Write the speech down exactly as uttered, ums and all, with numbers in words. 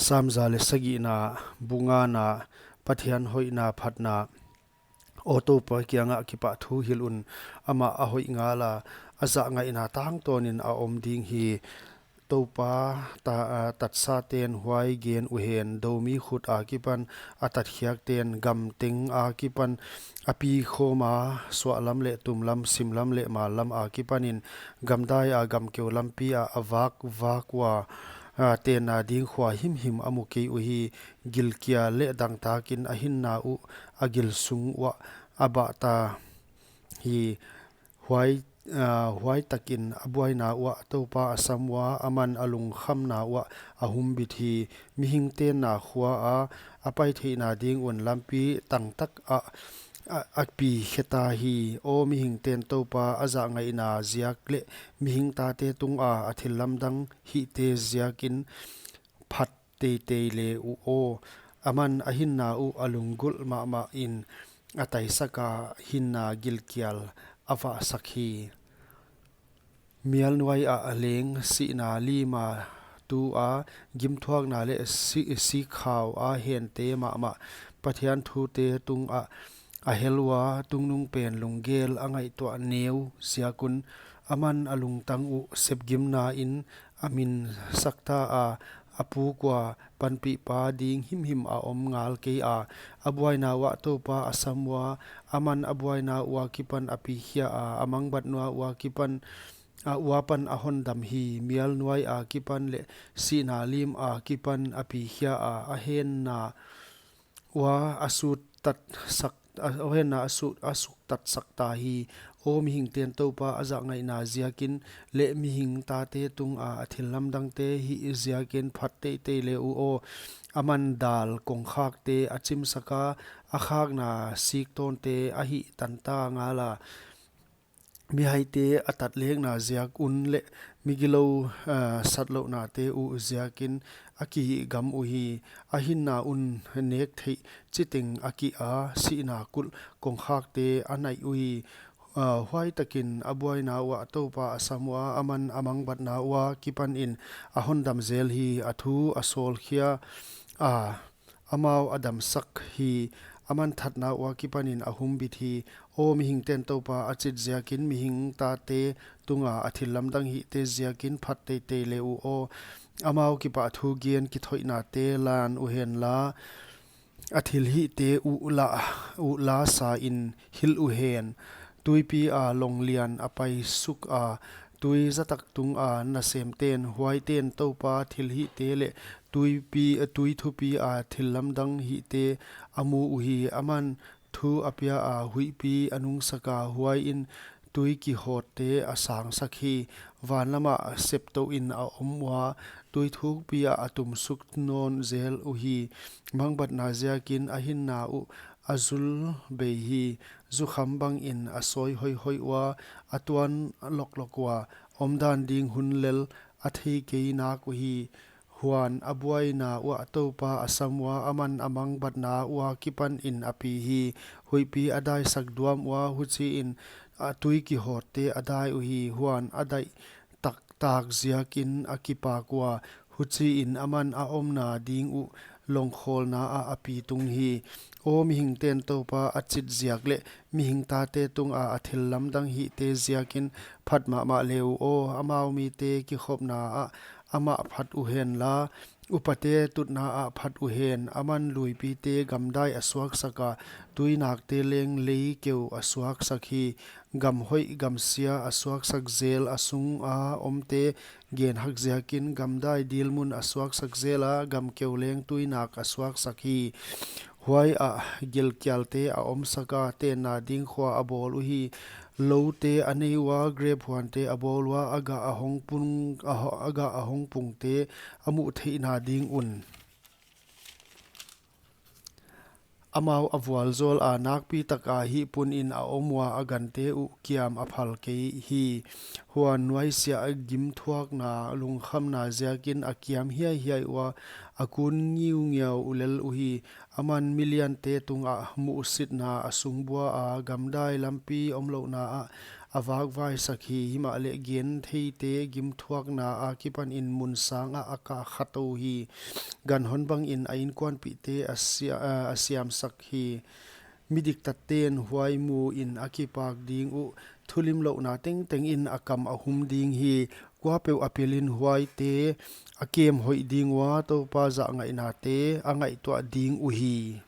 Sam za leh sagihna, bung ngana, Pathian hoihna phatna. Aw Toupa kiangah kipahthu hilh un, amah a hoih ngala, a zahngaihna tangtawnin a om ding hi. Toupa ta, a, tatsaten huai gen uhen, doumi khut akipan a tatkhiakten, gam teng akipan a pi khawma, suahlam leh tumlam, simlam leh mallam akipanin, gamdai a gamkeu lampi ah a vak vak ua, a, tenna ding khua himhim a mu kei uhi. Gilkial leh dangtakin a hinna uh a gil sung uah a bahta hi. Huai, a, huai takin a buaina uah Toupa a sam ua, aman a lungkhamna uah a humbit hi. Mihingten na khua a, a pai theihna ding un lampi tangtak ah a, a pi kheta hi. Aw mihingten Toupa a zahngaihna ziak leh mihing tate tunga a thillamdang hihte ziakin phat teitei le uh aw. Aman a hinna uh a lunggulh mahmahin a taisaka, hinna gilkial a vahsak hi. Mial nuai ah leng sihna lima tu a, gimthuakna leh si, sikhau a hente mahmah Pathian thute tungah a hel ua, tungnungpen lunggel a ngaihtuah neu ziak un. Aman a lungtang uh sepgimnain a min sakta a, a puk ua, panpihpa ding himhim a om ngal kei a. A buaina uah Toupa a sam ua, aman a buaina ua kipan a pi khia a, a mangbatna ua kipan, a, ua pan a hondam hi. Mial nuai akipan leh sihna lim akipan a pi khia a, a henna ua a suktat sak, a, a henna a su, a suktat sakta hi. Aw mihingten Toupa a zahngaihna ziakin leh mihing tate tunga a thillamdangte hih ziakin phat teitei le uh aw. Aman dal kongkhakte a chimsaka, a khakna siktawnte a hih tanta ngala. Mihaite a tatlekna ziak un leh migilou, a, satlouhnate uh ziakin a kigam uhi. A hinna un nek theih chiteng a ki a, sihna kulh kongkhakte a naih uhi. A, huai takin a buaina uah Toupa a sam ua, aman a mangbatna ua kipanin a hondam zel hi. A thu a sawlkhia a, amau a damsak hi. Aman thatna ua kipanin a humbit hi. Aw mihingten Toupa a chit ziakin mihing tate tunga a thillamdang hihte ziakin phat teitei le uh aw. Amau kipahthu gen kithoihnate lan uhenla, a thilhihte uh la, uh la sain hilh uhen. Tuipi a long lian a paisuk a, tui zatak tunga nasemten, huaiten Toupa thilhihte leh tuipi, tui thupi a thillamdang hihte a mu uhi. Aman thu a pia a, huihpi a nungsaka, huaiin tui kihawtte a sangsak hi. Van lamah septouhin a om ua, tui thukpi ah a tumsuk nawn zel uhi. Mangbatna ziakin a hinna uh a zul bei hi. Zukham bangin a sawi hoihoi ua, a tuan loklok ua, omdan ding hun lel a thei kei nak uhi. Huan a buaina uah Toupa a sam ua, aman a mangbatna ua kipanin a pi hi. Huihpi a daisak duam ua, huchiin a tui kihawtte a dai uhi. Huan a daih taktak ziakin a kipak ua, huchiin aman a omna ding uh longkhawlna ah a pi tung hi. Aw mihingten Toupa a chit ziak leh mihing tate tunga a thillamdang hihte ziakin phat mahmah le uh aw. Amau mite kikhopna ah amah phat uhenla, upate tutna ah phat uhen. Aman luipite gamdai a suaksaka, tuinakte leng leikeu a suaksak hi. Gam hoih gam sia a suaksak zel a, sunga omte genhak ziakin gamdai dilmun a suaksak zela, gamkeu leng tuinak a suaksak hi. Huai ah gilkialte a omsaka, tenna ding khua a bawl uhi. Loute a nei ua, grep huante a bawl ua, a gah a hong pung, a ho, a gah a hong pungte a muh theihna ding un. Amau a vualzawl a, nakpi taka hihpunin a om ua, a gante uh kiam a phal kei hi. Huan nuaisiah gimthuakna lungkhamna ziakin a kiam hiaihiai ua, a kun ngiungiau ulel uhi. Aman miliante tungah muhsitna a sungbua a, gamdai lampi omlouhna ah a vakvaisak hi. Himahleh gentheite gimthuakna akipanin mun sangah a kah khatou hi. Ganhon bangin a inkuanpihte a sia-, a siamsak hi. Mi diktatten huai muin a kipak ding uh. Thulimlouhna tengtengin a kam a hum ding hi. Kuapeuh a pilin huaite a kem hoih ding ua, Toupa zahngaihnate a ngaihtuah ding uhi.